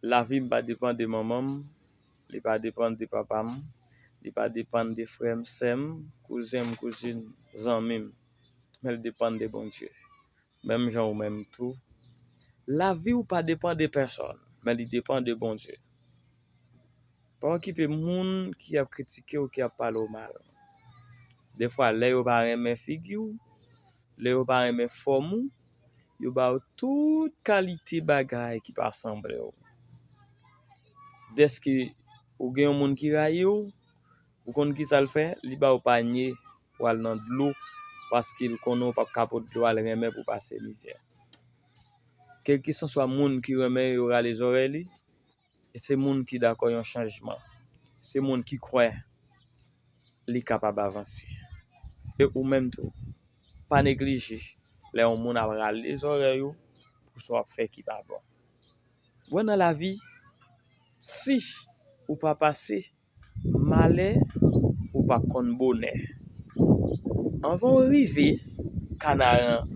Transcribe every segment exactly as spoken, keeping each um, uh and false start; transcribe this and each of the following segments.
Lavi m pa depann de manman m, li pa depann de papa m, li pa depann de frè m, sè m, kouzen m, kouzin m, zanmi m, men l depann de Bondye. Menm jan ou menm tou, lavi w pa depann de pèsòn, men li depann de Bondye. Pa okipe moun ki ap kritike w, ki ap pale w mal. Defwa, lè yo pa renmen figi w, lè yo pa renmen fòm ou, yo ba w tout kalite bagay ki pa sanble w. Dèske ou gen yon moun ki rayi w, ou konn ki sa l fè? Li ba w panye pou al nan dlo, paske l konnen w p ap ka pot dlo al renmen pou pase mizè. Kèlkeswa moun ki renmen yo rale zòrèy li, e se moun ki dakò yon chanjman. Se moun ki kwè li kapab avanse. E ou menm tou, pa neglije lè yon moun ap rale zòrèy ou pou sa w ap fè ki pa bon. Wè, nan lavi, si ou pa pase malè, ou p ap konn bonè. Anvan w rive Kanaran,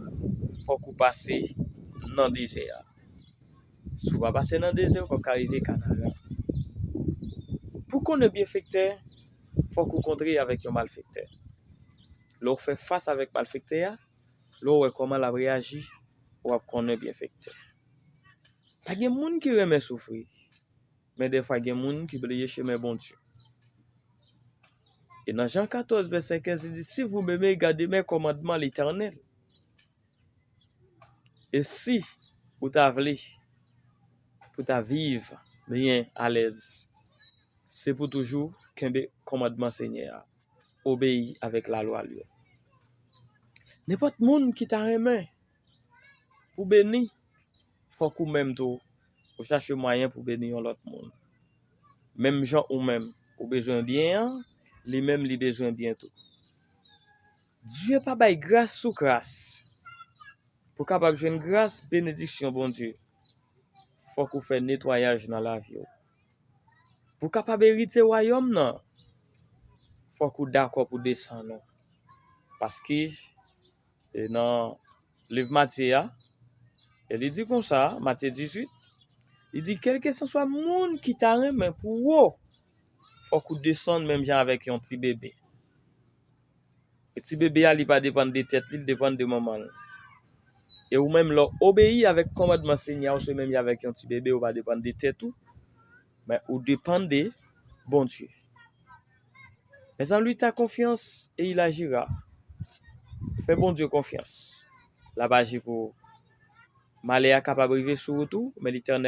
fòk ou pase nan dezè a. Si w pa pase nan dezè, fòk w ka rive Kanaran. Pou konnen byenfektè, fòk ou kontre avèk yon malfektè. Lè w fè fas avèk malfektè a, lè w wè kòman l ap reyaji, w ap konnen byenfektè. Pa gen moun ki renmen soufri, men defwa gen moun ki bliye chemen Bondye. E nan Jan katòz, vèsè kenz, li di, "Si vous m'aimez, gardez mes commandements, l'Éternel." E si ou ta vle pou ta viv byen, alèz, se pou toujou kenbe kòmandman Senyè a, obeyi avèk lalwa l yo. Nenpòt moun ki ta renmen pou beni, fòk ou menm tou, ou chache mwayen pou beni yon lòt moun. Menm jan ou menm, ou bezwen byen an, li menm li bezwen byen tou. Dye pa bay gras sou kras. Pou kapab jwenn gras, benediksyon Bondye, fòk ou fè netwayaj nan lavi w. Pou kapab erite wayòm nan, fòk ou dakò pou desann ou. Paske, e nan liv Matye a, e li di konsa, Matye dizuit, li di, kèlkeswa moun ki ta renmen pou wo, fòk ou desann menm jan avèk yon ti bebe. E ti bebe a, li pa depann de tèt li, li depann de manman l. E ou menm, lè w obeyi avèk kòmandman Senyè a, ou se menm jan avèk yon ti bebe, ou pa depann de tèt ou, men ou depann de Bondye. Fais en lui ta confiance et il agira. Fè Bondye konfyans. L ap aji pou ou. Malè a kapab rive sou wout ou, men Letènèl